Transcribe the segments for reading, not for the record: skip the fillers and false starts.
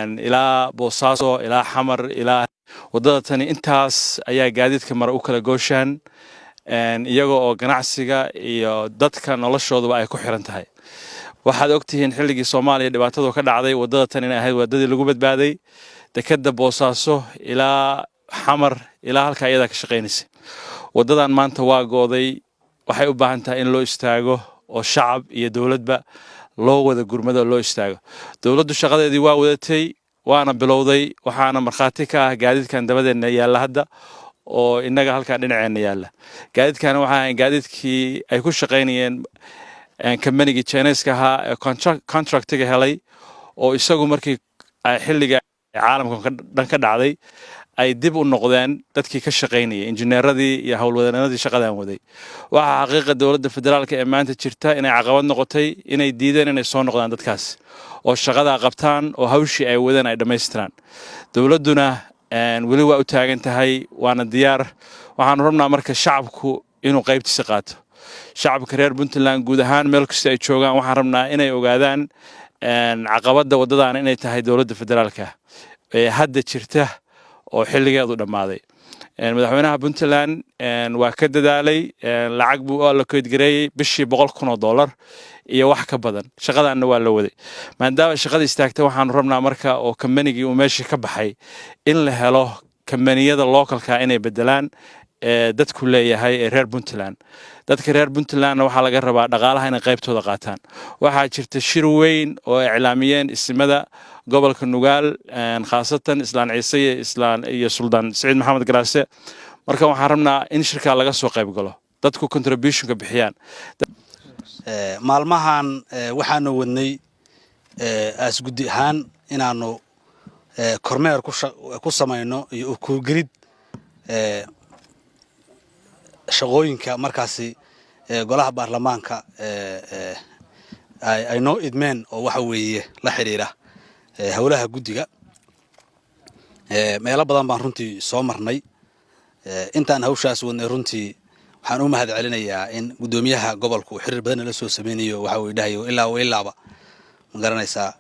Ilaa Boosaaso, ilaa Xamar, ilaa waddada tani, intaas ayaa gaadiidka mara u kala gooshaan, iyaga oo ganacsiga iyo dadka noloshooduba ay ku xiran tahay. Waxaad ogtihiin xilligii Soomaaliya dhibaatadu ka dhacday, waddada tan inay ahayd waddadii lagu badbaaday. Dekadda Boosaaso ilaa Xamar ilaa halkaa iyadaa ka shaqaynaysa. Waddadan maanta waa gooday. Waxay u baahan tahay in loo istaago oo shacab iyo dowladba loo wada gurmado, loo istaago. Dowladdu shaqadeedii waa wadatay, waana bilowday. Waxaana markhaati ka ah gaadiidkan dabadeenna yaalla hadda oo innaga halkan dhinaceenna yaalla. Gaadiidkan waxaa ahayn gaadiidkii ay ku shaqaynayeen kambanigii Chineska ahaa ee contractiga helay, oo isagu markii xilliga caalamka dhan ka dhacday ay dib u noqdeen dadkii ka shaqaynayay, injineeradii iyo howlwadeenadii shaqadan waday. Waxaa xaqiiqa dowladda federaalka ee maanta jirta inay caqabad noqotay inay diideen inay soo noqdaan dadkaas oo shaqadaa qabtaan oo hawshii ay wadeen ay dhammaystiraan. Dowladduna weli waa u taagan tahay, waana diyaar. Waxaanu rabnaa marka shacabku inuu qaybtiisa qaato. Shacabka reer Puntland guud ahaan meel kasta ay joogaan, waxaan rabnaa inay ogaadaan caqabadda waddadaana inay tahay dowladda federaalka ee hadda jirta oo xilligeedu dhammaaday. Madaxweynaha Puntland waa ka dadaalay, lacag buu u allocate gareeyey bishii $100,000 iyo wax ka badan. Shaqadaanna waa la waday. Maadaama shaqada istaagtay, waxaanu rabnaa marka oo kambanigii uu meeshii ka baxay in la helo kambaniyada localka inay bedelaan ee dadku leeyahay ee reer Puntland. Dadka reer Puntlandna waxaa laga rabaa dhaqaalaha inay qaybtooda qaataan. Waxaa jirta shir weyn oo iclaamiyeen isimada gobolka Nugaal, khaasatan Islaan Ciise iyo Islaan iyo Suldaan Siciid Maxamed Garaase. Marka waxaan rabnaa in shirkaa laga soo qayb galo, dadku contributionka bixiyaan. Maalmahan waxaanu wadnay aasguddi ahaan inaanu kormeer ku samayno iyo ukuurgelid shaqooyinka markaasi golaha baarlamaanka ay noo idmeen, oo waxa weeye la xidhiira howlaha guddiga. Meelo badan baan runtii soo marnay intaan hawshaas wadnay. Runtii waxaan u mahad celinayaa in guddoomiyaha gobolka uu xiriir badan nala soo sameynayo. Waxa uu dhahayo ilaa ilaaba, ma garanaysaa,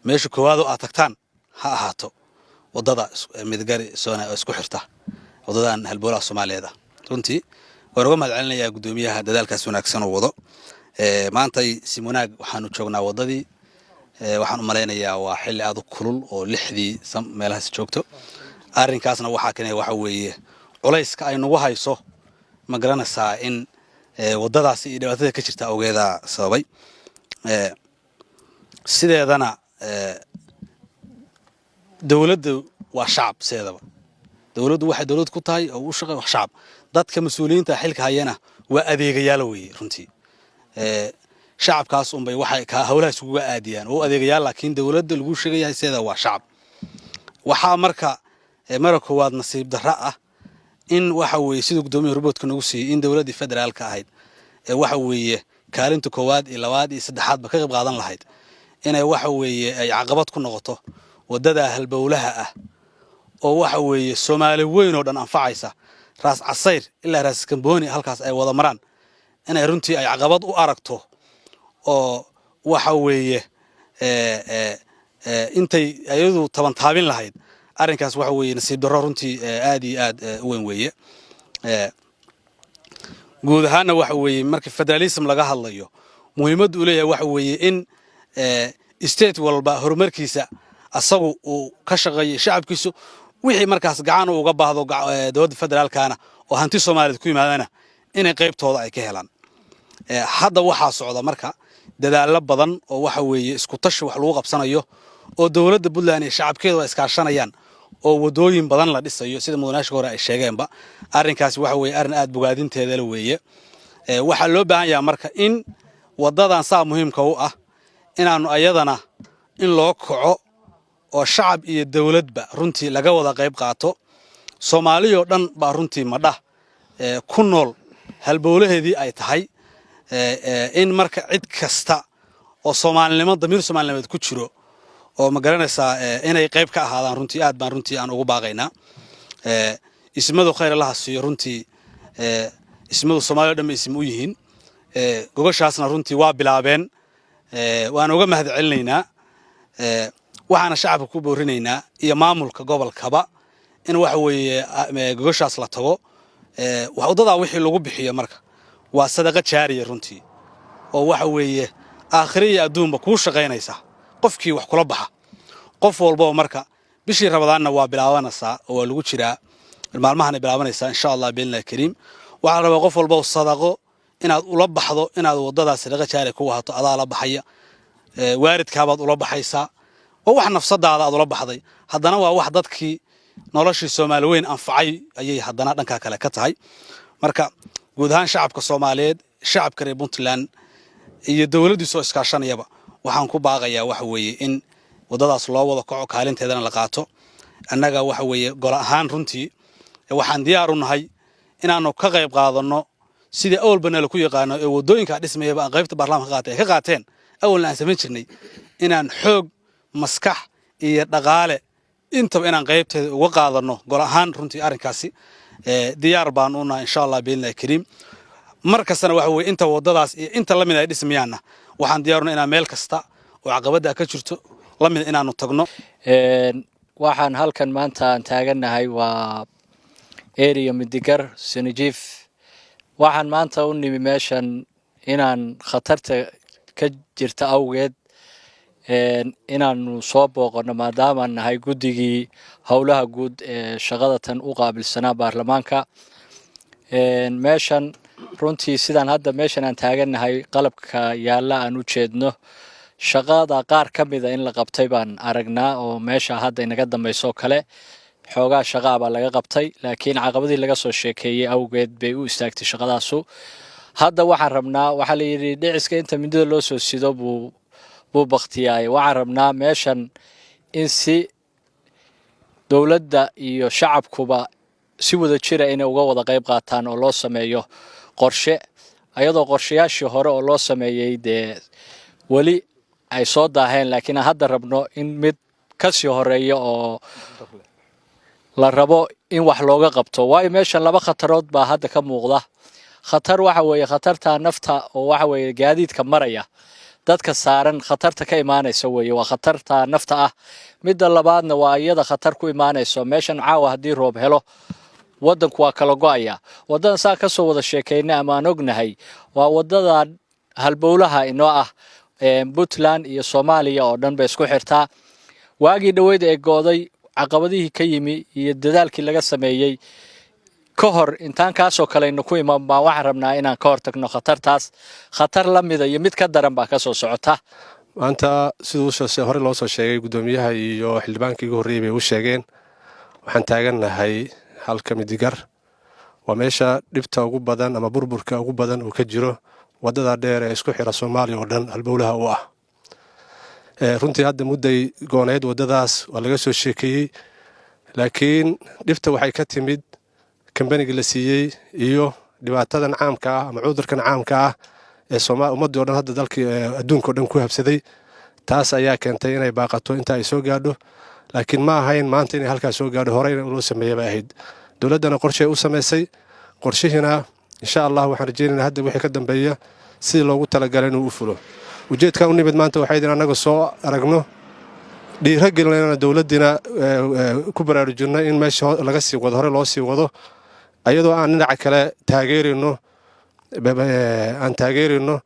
meesha koowaad oo aad tagtaan ha ahaato waddada Midgari Soona oo isku xirta waddadan halboolaha Soomaaliyeed ah. Runtii waan uga mahad celinayaa guddoomiyaha dadaalkaas wanaagsan uu wado. Maantay si wanaag waxaanu joognaa waddadii. Waxaan u malaynayaa waa xilli aad u kulul oo 6dii meelahaas joogto. Arrinkaasna waxaa keenaya waxa weeye culayska ay nagu hayso, ma garanaysaa, in waddadaasi iyo dhibaatada ka jirta awgeedaa sababay. Sideedana dowladdu waa shacab. Sideedaba dowladdu waxay dowlad ku tahay oo u shaqey wax shacab. Dadka mas-uuliyiinta xilka hayana waa adeegayaal weeye. Runtii shacabkaas unbay waxay howlaha isuguga aadiyaan oo adeegayaal, laakiin dowladda lagu sheegayahay sideeda waa shacab. Waxaa marka mara koowaad nasiib darro ah in waxa weeye, siduu guddoomiya reportka nagu siiyey, in dowladdii federaalka ahayd ee waxa weeye kaalinta koowaad iyo labaad iyo saddexaadba ka qayb qaadan lahayd inay waxa weeye ay caqabad ku noqoto waddada halbowlaha ah, oo waxa weeye Soomaali weyn oo dhan anfacaysa, Raas Casayr ilaa Raas Kambooni halkaas ay wada maraan, inay runtii ay caqabad u aragto oo waxa weeye intay ayadu tabantaabin lahayd. Arrinkaas waxa weeye nasiib darro runtii aad iyo aad u weyn weeye. Guud ahaanna waxa weeye marka federalism laga hadlayo, muhiimaddu uu leeyahay waxa weeye in state walba horumarkiisa asagu uu ka shaqeeyo, shacabkiisu wixii markaas gacan uu uga baahdo dowladda federaalkana oo hanti Soomaaliyeed ku yimaadana inay qaybtooda ay ka helaan. Hadda waxaa socda marka dadaallo badan oo waxa weeye isku tashi wax lagu qabsanayo, oo dowladda Puntland iyo shacabkeedu ay iskaashanayaan, oo wadooyin badan la dhisayo, sida mudanaashka hore ay sheegeenba. Arrinkaasi waxa weeye arrin aad bogaadinteeda la weeye. Waxaa loo baahan yahaa marka in waddadan saa muhiimka u ah inaannu ayadana in loo kaco oo shacab iyo dowladba runtii laga wada qayb qaato. Soomaaliyoo dhan baa runtii madha ku nool, halbowlaheedii ay tahay in marka cid kasta oo soomaalinimo, damiir soomaalinimeed ku jiro oo, ma garanaysaa, inay qayb ka ahaadaan. Runtii aad baan runtii aan ugu baaqaynaa ismadu khayr Allaha siiyo. Runtii ismadu Soomaliya o dhan bay ism u yihiin. Gogoshaasna runtii waa bilaabeen, waan uga mahad celinaynaa. Waxaana shacabka ku boorinaynaa iyo maamulka gobolkaba in waxa weeye gogoshaas la tago. Waddadaa wixii lagu bixiyo marka waa sadaqa jaariya runtii, oo waxa weeye aakhire iyo adduunba kuu shaqaynaysa qofkii wax kula baxa, qof walbaba. Marka bishii Ramadaanna waa bilaabanaysaa oo waa lagu jiraa, maalmahanay bilaabanaysaa, insha Allah biidnillahi kariim. Waxaa la rabaa qof walba sadaqo inaad ula baxdo, inaad waddadaas sadaqa jaariya ku wahato. Adaa la baxaya, waalidkaabaad ula baxaysaa, waa wax nafsadaada aad ula baxday, haddana waa wax dadkii noloshii Soomaali weyn anfacay ayay haddana dhankaa kale ka tahay. Marka guud ahaan shacabka Soomaaliyeed, shacabka reer Puntland iyo dowladdiisoo iskaashanayaba, waxaan ku baaqayaa waxa weeye in waddadaas loo wada kaco, kaalinteedana la qaato. Annaga waxa weeye golo ahaan runtii waxaan diyaar u nahay inaannu ka qayb qaadanno sidii awalba nala ku yaqaano ee waddooyinka dhismayaba aan qaybta baarlamaanka ka qaatay ay ka qaateen, awalna aan samayn jirnay, inaan xoog, maskax iyo dhaqaale intaba inaan qaybteeda uga qaadanno. Golo ahaan runtii arrinkaasi diyaar baan u nahay, insha Allah biidnillahi kariim. Mar kastana waxa weye inta waddadaas iyo inta lamid ay dhismayaanna waxaan diyaaruna inaan meel kasta oo caqabadda ka jirto lamid inaanu tagno. Waxaan halkan maanta aan taagannahay waa area Midigar Sanajiif. Waxaan maanta u nimi meeshan inaan khatarta ka jirta awgeed inaanu soo booqanno, maadaamaan nahay guddigii howlaha guud ee shaqada tan u qaabilsanaa baarlamaanka. Meeshan runtii sidaan hadda meeshan aan taagannahay, qalabka yaalla aan u jeedno, shaqada qaar ka mida in la qabtay baan aragnaa, oo meesha hadda inaga dambayso kale xoogaa shaqaa baa laga qabtay, laakiin caqabadii laga soo sheekeeyey awgeed bay u istaagtay shaqadaasu. Hadda waxaan rabnaa, waxaa la yidhi dhiciska inta mindida loo soo sido buu baktiyaay. Waxaan rabnaa meeshan in si dowladda iyo shacabkuba si wada jira inay uga wada qayb qaataan oo loo sameeyo qorshe, ayadoo qorshayaashii hore oo loo sameeyey dee weli ay soo daaheen, laakiin aan hadda rabno in mid kasii horeeya oo la rabo in wax looga qabto, waayo meeshan laba khatarood baa hadda ka muuqda. Khatar waxa weeye khatarta nafta, oo waxa weeye gaadiidka maraya dadka saaran khatarta ka imaanaysa weeye, waa khatarta nafta ah. Midda labaadna waa iyada khatar ku imaanayso meeshan caawa haddii roob helo, waddanku waa kala go'aya. Waddadan saa kasoo wada sheekaynay ama aan ognahay waa waddada halbowlaha inoo ah, Puntland iyo Soomaaliya oo dhan bay isku xirtaa. Waagii dhoweyd ee go'day, caqabadihii ka yimi iyo dadaalkii laga sameeyey ka hor intaan kaasoo kaleynu ku iman baan waxaan rabnaa inaan ka hortagno khatartaas. Khatar la mida iyo mid ka daran baa kasoo socota. Maanta siduu hore loo soo sheegay, guddoomiyaha iyo xildhibaankii igu horreeyey bay u sheegeen, waxaan taagannahay halka Midigar. Waa meesha dhibta ugu badan ama burburka ugu badan uu ka jiro waddada dheer ee isku xira Soomaaliya oo dhan, halbowlaha u ah. Runtii hadda mudday gooneyd waddadaas, waa laga soo sheekeeyey, laakiin dhibta waxay ka timid kambanigii la siiyey iyo dhibaatadan caamka ah ama cudurkan caamka ah ee ummaddii o dhan hadda dalkii adduunka o dhan ku habsaday. Taas ayaa keentay inay baaqato inta ay soo gaadho, laakiin ma ahayn maanta inay halkaas soo gaadho. Horeyna loo sameeyey bay ahayd. Dowladdana qorshay u samaysay, qorshihiina insha Allah waxaan rajeynayna hadda wixii ka dambeeya sidii loogu talagalay inuu u fulo. Ujeedkan u nimid maanta waxay idin annaga soo aragno, dhiiro gelinayna, dowladdiina ku baraarujinno in meesha laga sii wado, hore loo sii wado, ayadoo aan dhinaca kale taageerayno, aan taageerayno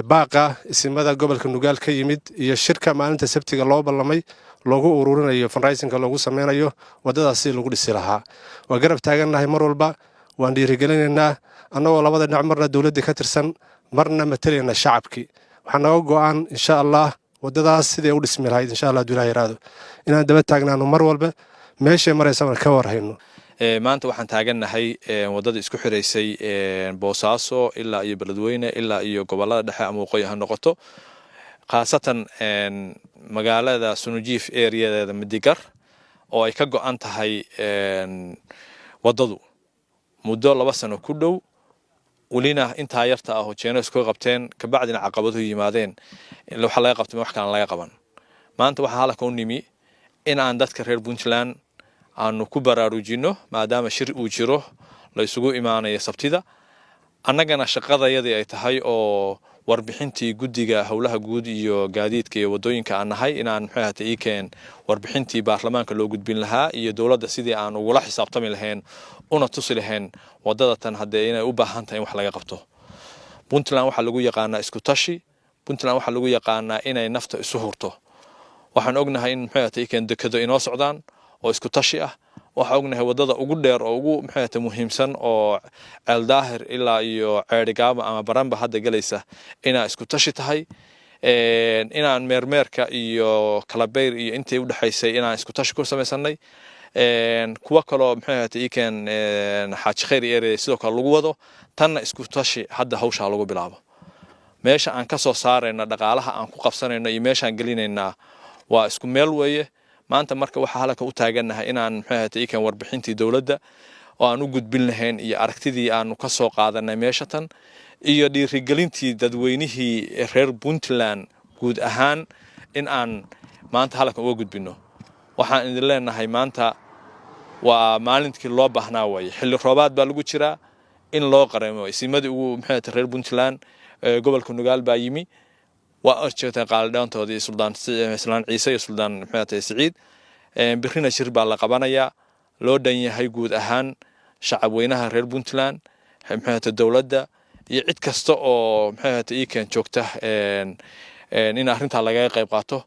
baaqa isimada gobolka Nugaal ka yimid iyo shirka maalinta Sabtiga loo ballamay loogu ururinayo fundraisingka loogu sameynayo waddadaas sidii lagu dhisi lahaa. Waa garab taagannahay mar walba, waan dhiirigelinaynaa, annagoo labada dhinac marna dowladdii ka tirsan, marna matalayna shacabkii. Waxaa naga go'an, insha Allah, waddadaas siday u dhismi lahayd, insha Allah haduu Ilaah yiraahdo, inaan daba taagnaano mar walba, meeshay maraysabaan ka warhayno. Maanta waxaan taagannahay waddada isku xiraysay Boosaaso ilaa iyo Beledweyne ilaa iyo gobolada dhexe ama waqooyi ha noqoto, khaasatan magaalada Sunujiif areadeeda Midigar oo ay ka go'an tahay waddadu muddo 2 sano ku dhow, welina intaa yarta ah oo jeenos ka qabteen, kabacdina caqabaduhu yimaadeen, waxa laga qabtay wax kalan laga qaban. Maanta waxaa halka u nimi in aan dadka reer Puntland aanu ku baraarujinno, maadaama shir uu jiro la isugu imaanayo Sabtida, annagana shaqadayadii ay tahay oo Warbixintii guddiga howlaha guud iyo gaadiidka iyo wadooyinka aan nahay, inaan muxuu ahaatay iikeen warbixintii baarlamaanka loo gudbin lahaa iyo dowladda sidii aan ugula xisaabtami lahayn una tusi lahayn wadada tan haddee inay u baahan tahay in wax laga qabto. Puntland waxaa lagu yaqaanaa isku tashi. Puntland waxaa lagu yaqaanaa inay nafta isu hurto. Waxaan ognahay in muxuu ahaatay iikeen dekado inoo socdaan oo isku tashi ah. Waxaa ognahay wadada ugu dheer oo ugu muxuu ahaatay muhiimsan oo Ceeldaahir ilaa iyo Ceerigaaba ama Baranba hadda gelaysa inaa isku tashi tahay, inaan Meermeerka iyo Kalabeyr iyo intii udhexaysay inaan isku tashi ku samaysanay, kuwo kaloo muxuu ahaatay iikeen Xaaji Khayr area sidoo kale lagu wado. Tanna isku tashi hadda hawshaa lagu bilaabo. Meesha aan ka soo saarayno dhaqaalaha aan ku qabsanayno iyo meeshaan gelinaynaa waa isku meel weeye. Maanta marka waxaa halkan u taagannahay inaan muxuu ahaatay iikeen warbixintii dowladda oo aan u gudbin lahayn iyo aragtidii aanu ka soo qaadanay meesha tan iyo dhiirigelintii dadweynihii reer Puntland guud ahaan in aan maanta halkan uga gudbino. Waxaan idin leenahay, maanta waa maalintii loo baahnaa waaye. Xilli roobaad baa lagu jiraa in loo qareemo. Isimadii ugu muxuu ahaatay reer Puntland, gobolka Nugaal baa yimi. Waa orjeegteen qaalidhaantoodii Suldaan Islaan Ciise iyo Suldaan muxuu ahaatay Siciid. Birrina shir baa la qabanayaa loo dhan yahay, guud ahaan shacab weynaha reer Puntland, muxuu ahaatay dowladda iyo cid kasta oo muxuu ahaatay iikeen joogta, in arrintaa lagaga qayb qaato.